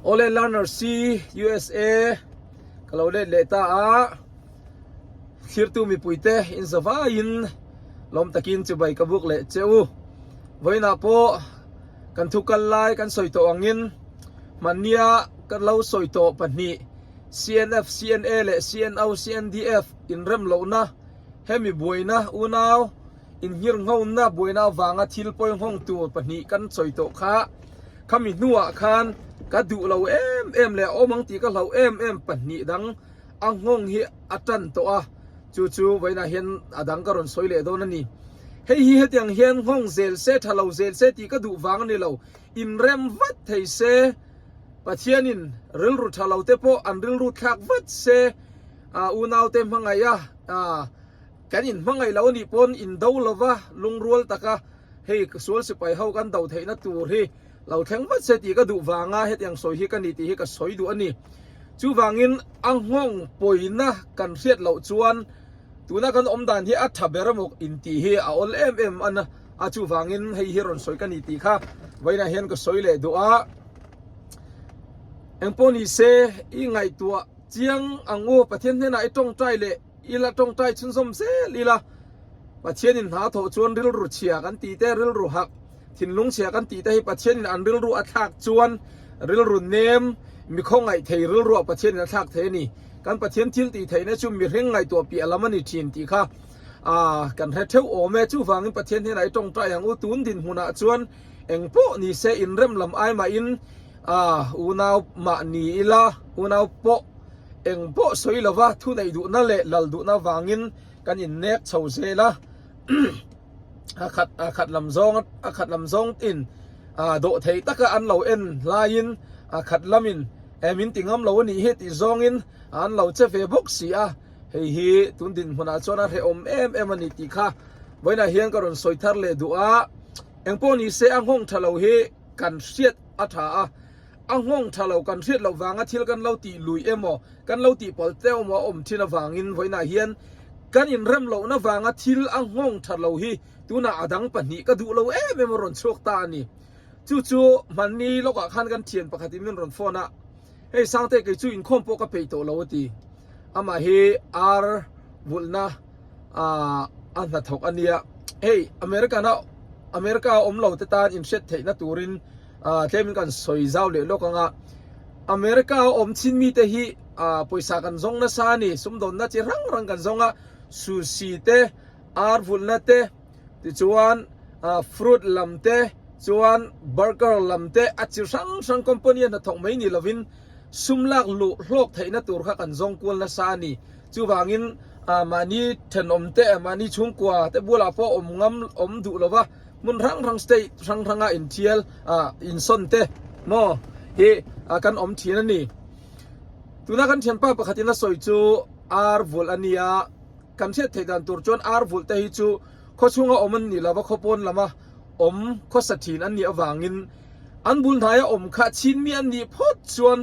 Awle Learner C USA ka lo let leh ta a, thlirtu mipuite in zavaiin lawm takin chibai ka buk leh che u. Vawiinah pawh kan thu kal lai kan sawi tawh angin hmannia ka lo sawi tawh pahnih CNF, CNA leh CNO, CNDF inrem lohna hemi buaina unau Innghirnghounna buaina avanga thil pawinghawng tur pahnih kan sawi tawh kha. Khami hnuah khan ka duh lo em em leh a awm ang tih ka hlauh em em pahnih dang a nghawng hi a tan tawh a, chu chu vawiinah hian a dang ka rawn sawi leh dawn a ni. Hei hi hetiang hian nghawng zel se, tha lo zel se tih ka duh vang a ni lo, inrem vat thei se, Pathianin rilru tha lo te pawh an rilru thlak vat se, unaute hmangaih a, Kan inhmangaih lo anih pawn indo lova lungrual taka hei sual sipai ho kan do theihna tur hi lo thleng vat se tih ka duh vanga hetiang sawi hi ka ni tih hi ka sawi duh a ni. Chuvangin a nghawng pawina kan hriat loh chuan tuna kan awm dan hi a tha ber emaw intih hi a awl em em a a, chuvangin hei hi rawn sawi ka ni tih kha vawiinah hian ka sawi leh duh a. Engpawh ni se i ngaihtuah chiang ang u, Pathian hnenah i tawngtai leh Ila tawngtai chhunzawm zel ila, Pathianin hna thawh chuan rilru chhia kan tih te, rilru hak, thinlung chhia kan tih te hi Pathianin an rilru a thlak chuan rilru nem, mi khawngaih thei rilruah Pathianin a thlak thei a ni. Kan Pathian thil tih theihna chu mihring ngaihtuah piah lam a ni thin tih kha kan hre theuh awm e. Chuvangin Pathian hnenah i tawngtai ang u, tun dinhmunah chuan eng pawh ni se inrem lam ai mahin unau mah ni ila, unau pawh Eng pawh sawi lova thu neih duhna leh lal duhna vangin kan innek chho zel a, a khat a khat lam zawng a khat lam zawng in dawh thei taka an lo en laiin a khat lamin e min ti ngam lo a nih hi tih zawngin an lo che ve bawk si a, hei hi tun dinhmunah chuan a hrehawm em em a ni tih kha vawiinah hian ka rawn sawi thar leh duh a, eng pawh ni se a nghawng tha lo hi kan hriat a tha a. A nghawng tha lo kan hriat loh vanga thil kan lo tih lui emaw, kan lo tih pawlh teuh emaw a awm thin avangin vawiinah hian kan inrem lohna vanga thil a nghawng tha lo hi tunah a dang pahnih ka duh lo em em a rawn chhuak ta a ni. Chu chu hmanni lawkah khan kan thian pakhatin min rawn phone a, Hei Sangte kei chu inkhawm pawh ka peih tawh lo a ti. Amah hi ar vulhna a hnathawk a nia. Hei American a America a awm lo te tan inhriat theihna turin Tlem in kan sawi zau leh lawk ang a, America a awm chin mite hi pawisa kan zawng nasa a ni, sumdawnna chi hrang hrang kan zawng a, sushi te, ar vulhna te, tichuan fruit lam te, chuan burger lam te, a chi hrang hrang company a hnathawk mai ni lovin sum lak luh hlawk theihna tur kha kan zawng kual nasa a ni. Chuvangin mahni thenawm te, mahni chhungkua te bulah pawh awm ngam awm duh lova, Hmun hrang hrang state hrang hranga inthial ah insawn te maw hi kan awm thin a ni. Tuna kan thianpa pakhatin a sawi chu ar vulh a nia, kan hriat theih dan tur chuan ar vulh te hi chu khaw chhunga awm an nih lova khaw pawn lama awm khawsa thin an nih avangin an bul hnaia awm kha chinmi an nih phawt chuan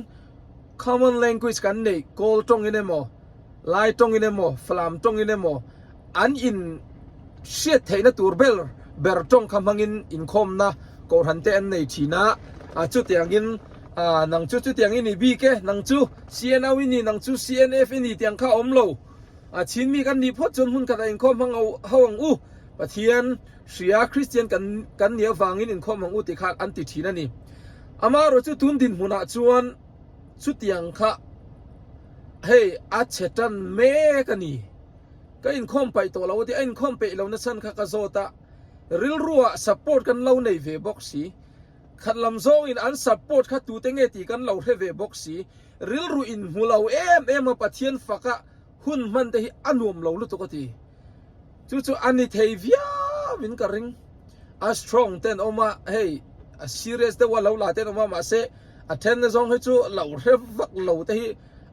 common language kan neih kawl tawngin emaw Lai tawngin emaw Falam tawngin emaw An in hriat theihna tur ber ber tawng kha hmangin inkhawmna kohhran te an nei thin a, chutiangin nang chu chutiang i ni bik e, nang chu CNO i ni, nang chu CNF i ni tiang kha a awm lo. Chinmi kan nih phawt chuan hmun khatah inkhawm hmang ho ang u, Pathian hria Kristian kan kan nih avangin inkhawm ang u tih kha an ti thin a ni. Amaherawh chu tun dinhmunah chuan chutiang kha hei a chhe tan mek a ni. Ka inkhawm paih tawh lo a ti, a inkhawm peih lo nachhan kha ka zawt a, rilruah support kan lo nei ve bawk si, khat lam zawngin an support kha tute nge tih kan lo hre ve bawk si, rilru inhmu lo em em a Pathian faka hun hman te hi a nuam lo lutuk a ti. Chu chu a ni thei viau in ka ring, a strong te an awm a, hei a serious deuh a lo la te an awm a, mahse a then na zawng hi chu lo hre vak lo te hi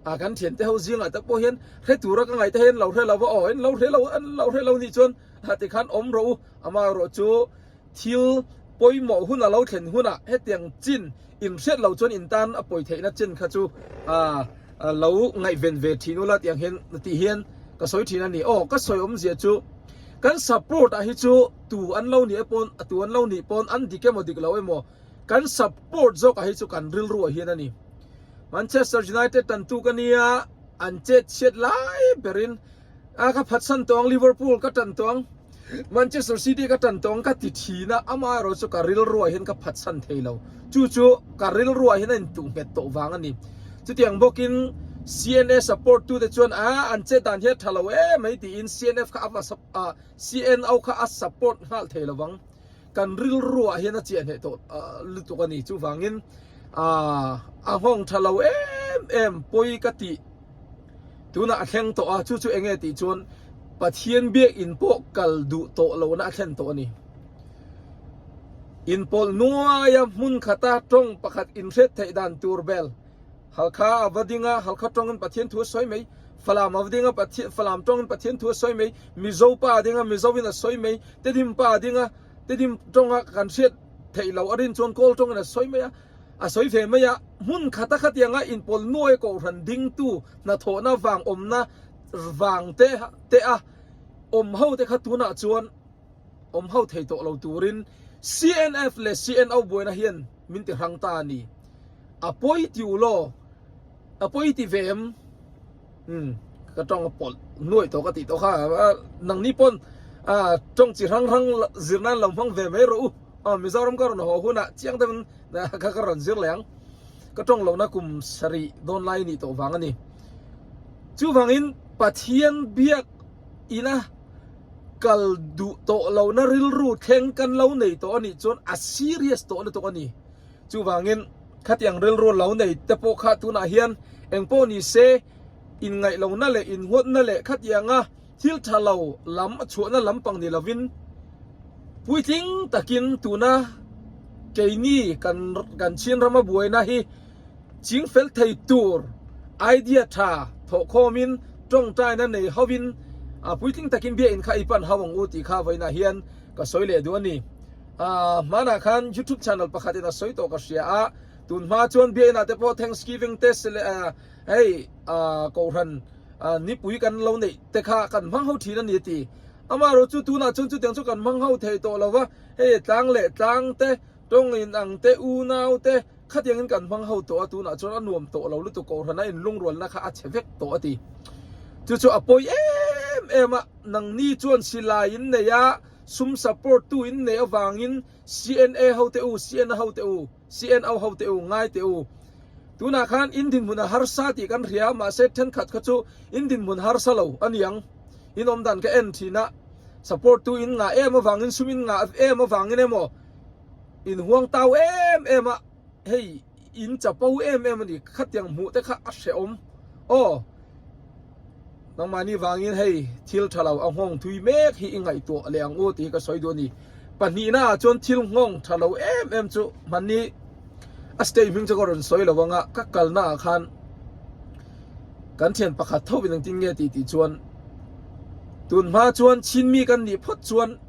a kan thian te ho zingah te pawh hian hre tura ka ngaih te hian lo hre lo va aw in lo hre lo an lo hre lo nih chuan ha tikhan awm rawh u amaherawh chu thil pawimawh hun a lo thlen hunah hetiang chin in hriat loh chuan in tan a pawi theihna chin kha chu a lo ngaihven ve thin ula tiang hian tih hian ka sawi thin a ni aw ka sawi awmzia chu kan support ah hi chu tu an lo nih pawn tu an lo nih pawn an dik emaw dik lo emaw kan support zawk ah hi chu kan rilru ah hian a ni. Manchester United tantu ka nia, an chet chhiat lai berin a ka phatsan tawh ang, Liverpool ka tan tawh ang, Manchester City ka tan tawh ang ka ti thin a, amaherawh chu ka rilruah hian ka phatsan thei lo. Chu chu ka rilruah hian a intuh nghet tawh vang a ni. Chutiang bawkin CNA support tute chuan a an chet dan hi a tha lo em mai tiin CNF kha a CNO kha a support nghal thei lo vang. Kan rilruah hian a chiah hneh tawh lutuk a ni. Chuvangin a nghawng tha lo em em pawi ka tih tunah a thleng tawh a, chu chu eng nge tih chuan Pathian biakinn pawh kal duh tawh lohna a thlen tawh a ni. Inpawlh nuaia hmun khata tawng pakhat inhriat theih dan tur bel Halkha a va ding a, Halkha tawngin Pathian thu a sawi mai, Falam a va ding a, Falam tawngin Pathian thu a sawi mai, Mizo pa a ding a, Mizoin a sawi mai, Tedim pa a ding a, Tedim tawnga kan hriat theih loh a rin chuan Kawl tawngin a sawi mai a, a sawi ve mai a, hmun khata khatianga inpawl nuai kohhran dingtu hnathawhna vang awmna vang te te a awm ho te kha tunah chuan awm ho thei tawh lo turin CNF leh CNO buaina hian min ti hrang ta a ni. A pawi ti u law, a pawi ti ve em? Umm, ka tawng a pawlh nuaih tawh ka tih tawh kha, nangni pawn tawng chi hrang hrang zir nan lo hmang ve mai rawh u. Aw, Mizoram ka rawn haw hunah chiang deuhin kha ka rawn zir leh ang. Ka tawng lohna kum sarih dawn lai nih tawh vang a ni. Chuvangin Pathian biak ina kal duh tawh lohna rilru thleng kan lo nei tawh a nih chuan a serious tawh lutuk a ni. Chuvangin khatiang rilru lo nei te pawh kha tunah hian eng pawh ni se inngaih lohna leh inhuatna leh khatianga thil tha lo lam a chhuahna lampang ni lovin puitling takin tuna keini kan kan chin rama buaina hi ching fel thei tur idea tha thawhkhawmin tawngtaina nei hovin a puitling takin biakinn kha i pan ho ang u tih kha vawiinah hian ka sawi leh duh a ni. Ahh hmanah khan youtube channel pakhat in a sawi tawh ka hria a, tun hma chuan biakinn ah te pawh thanksgiving te hei ahh kohhran nipui kan lo neih te kha kan hmang ho thin a ni a ti. Amaherawh chu tunah chuan chutiang chu kan hmang ho thei tawh lo va, hei tlang leh tlang te, tawng in ang te, unau te khatiang in kan hmang ho tawh a, tunah chuan a nuam tawh lo lutuk kohhran a inlungrualna kha a chhe vek tawh a ti. Chu chu a pawi em em a, nangni chuan silai in nei a, Sum support tu in neih avangin CNA ho te u, CNA ho te u, CNO ho te u, ngai teh u. Tunah khan in dinhmun a harsa tih kan hria, mahse thenkhat kha chu in dinhmun harsa lo a niang. In awm dan ka en thin a, support tu in ngah em avangin, sum in ngah em avangin emaw, in huang tau em em a, hei in chapo em em a ni, khatiang hmuh te kha a hrehawm aw. Nangmahni vangin hei thil tha lo a nghawng thui mek hi i ngaihtuah leh ang u tih hi ka sawi duh a ni. Pahnihna ah chuan thil nghawng tha lo em em chu hmanni a state hming chu ka rawn sawi lo ang a, ka kalna ah khan kan thian pakhat tho in engtin nge tih tih chuan tun hma chuan Chinmi kan nih phawt chuan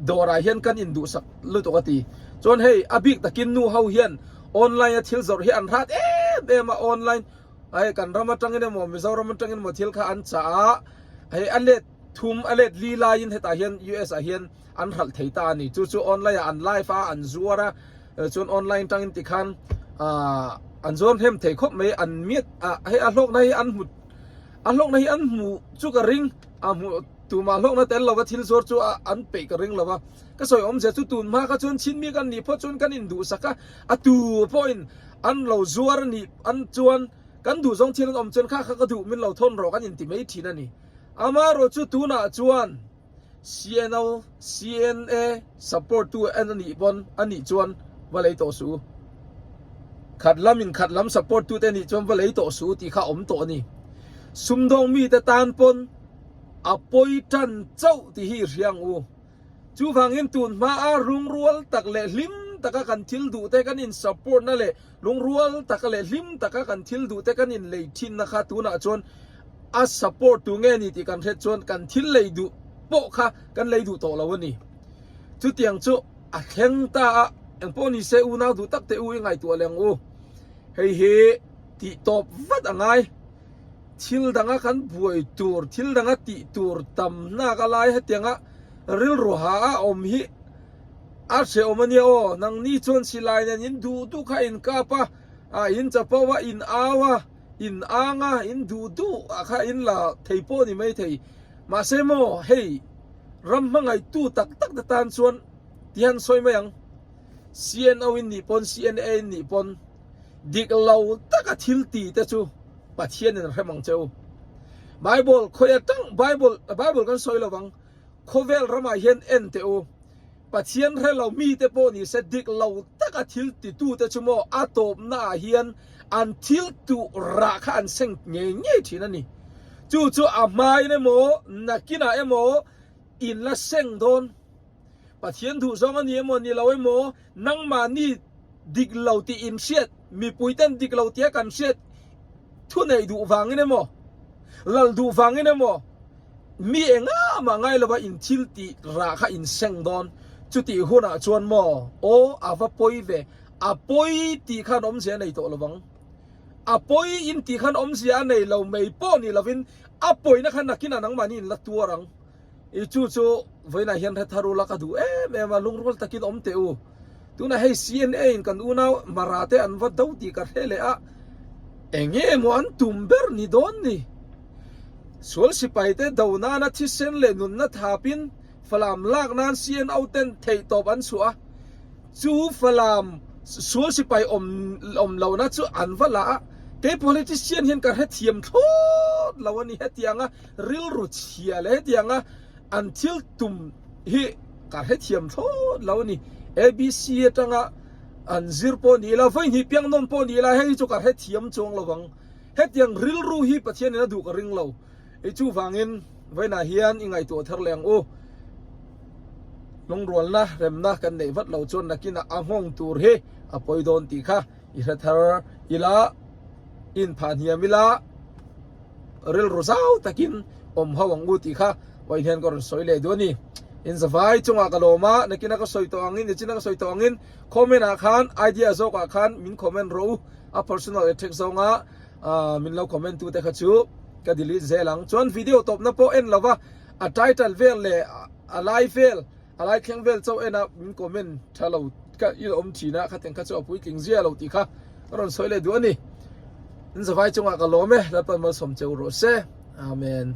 dawrah hian kan induhsak lutuk a ti. Chuan hei a bik takin nu ho hian online a thil zawrh hi an hrat em em a, online Hei kan ram atangin emaw Mizoram atangin emaw thil kha an chah a, hei a let thum a let li laiin hetah hian US ah hian an hralh thei ta a ni. Chu chu online ah an live a, an zuar a, chuan online tangin tikhan ah an zuar hnem thei khawp mai an miat ah hei a hlawkna hi an hmu a hlawkna hi an hmu chu ka ring a hmu tumah hlawkna tel lova thil zuar chu a an peih ka ring lova. Ka sawi awmzia chu tun hma kha chuan Chinmi kan nih phawt chuan kan induhsak a, a tu pawhin An lo zuar a nih an chuan kan duh zawng thil an awm chuan kha kha ka duh min lo thawn rawh kan inti mai thin a ni. Amaherawh chu tunah chuan CNO, CNA support tu en a nih pawn a nih chuan va lei tawh suh u. Khat lam in khat lam support tu te nih chuan va lei tawh suh u tih kha a awm tawh a ni. Sumdawng mite tan pawn a pawi tan chauh tih hi i hria ang u. Chuvangin tun hmaa lungrual tak leh hlim taka kan thil duh te kan in support na leh lungrual taka leh hlim taka kan thil duh te kan in lei thin na kha tunah chuan a support tu nge ni tih kan hret chuan kan thil lei duh pawh kha kan lei duh tawh lo a ni. Chutiang chu a thleng ta a, engpawh ni se unau duh tak te u i ngaihtuah leh ang u. Hei hi tih tawp vat a ngai. Thil danga kan buai tur, thil danga tih tur tam hnak a lai hetianga rilru ha a awm hi a hrehawm a nia aw. Nangni chuan silai nen in duh duh kha in kap a, A in chapo a, in au a, in ang a, in duh duh ah kha in la thei pawh ni mai thei. Mahse maw hei ram hmangaihtu tak tak te tan chuan tihian sawi mai ang. CNO in nih pawn CNA in nih pawn dik lo taka thil ti te chu Pathian in a hrem ang che u. Bible khawi atang Bible Bible kan sawi lovang khawvel ramah hian en teh u. Pathian hre lo mi te pawh ni se dik lo taka thil ti tu te chu maw a tawpna ah hian an thil tuh rah kha an seng ngei ngei thin a ni. Chu chu a hmain emaw nakinah emaw in la seng dawn. Pathian duh zawng a ni emaw ni lo emaw nangmahni dik lo tih in hriat, mipui ten dik lo tia kan hriat thu neih duh vangin emaw, lal duh vangin emaw mi engah mah ngai lova in thil tih rah kha in seng dawn. Chutih hunah chuan maw aw a va pawi ve, a pawi tih khan awmzia a nei tawh lovang. A pawi in tih khan awmzia a nei lo mai pawh ni lovin a pawina kha nakinah nangmahni in la tuar ang. I chu chu vawiinah hian hre thar ula ka duh em em a, lungrual takin awm teh u. Tunah hei CNA in kan unau Mara te an va do tih ka hre leh a, eng nge maw an tum ber ni dawn ni? Sual sipai te do nana thisen leh nunna thapin Falam lak nan CNO ten theihtawp an chhuah a, chu Falam sual sipai awm awm lohna chu an va la a, kei politician hian ka hrethiam thlawt lo a ni hetianga Rilru chhia leh hetianga an thil tum hi ka hrethiam thlawt lo a ni. ABC atanga an zir pawh ni ila, vawihnih piang nawn pawh ni ila hei hi chu ka hrethiam chuang lo vang. Hetiang rilru hi Pathianin a duh ka ring lo. I chuvangin vawiinah hian i ngaihtuah thar leh ang u. Lungrualna, remna kan neih vat lo chuan nakinah a nghawng tur hi a pawi dawn tih kha i hre thar ila, inphah hniam ila. Rilru zau takin awm ho ang u tih kha vawiin hian ka rawn sawi leh duh a ni. In zavai chungah ka lawm a, nakin a ka sawi tawh angin, nichin a ka sawi tawh angin comment ah khan idea zawkah khan min comment rawh u, a personal attack zawnga min lo comment tu te kha chu ka delete zel ang. Chuan video tawpna pawh en lova a title vel leh a lai vel A lai thleng vel chauh ena min comment tha lo ka i awm thin a, khateng kha chu a puitling zia lo tih kha ka rawn sawi leh duh a ni. In zavai chungah ka lawm e, Lalpan malsawm cheu rawh se. Amen.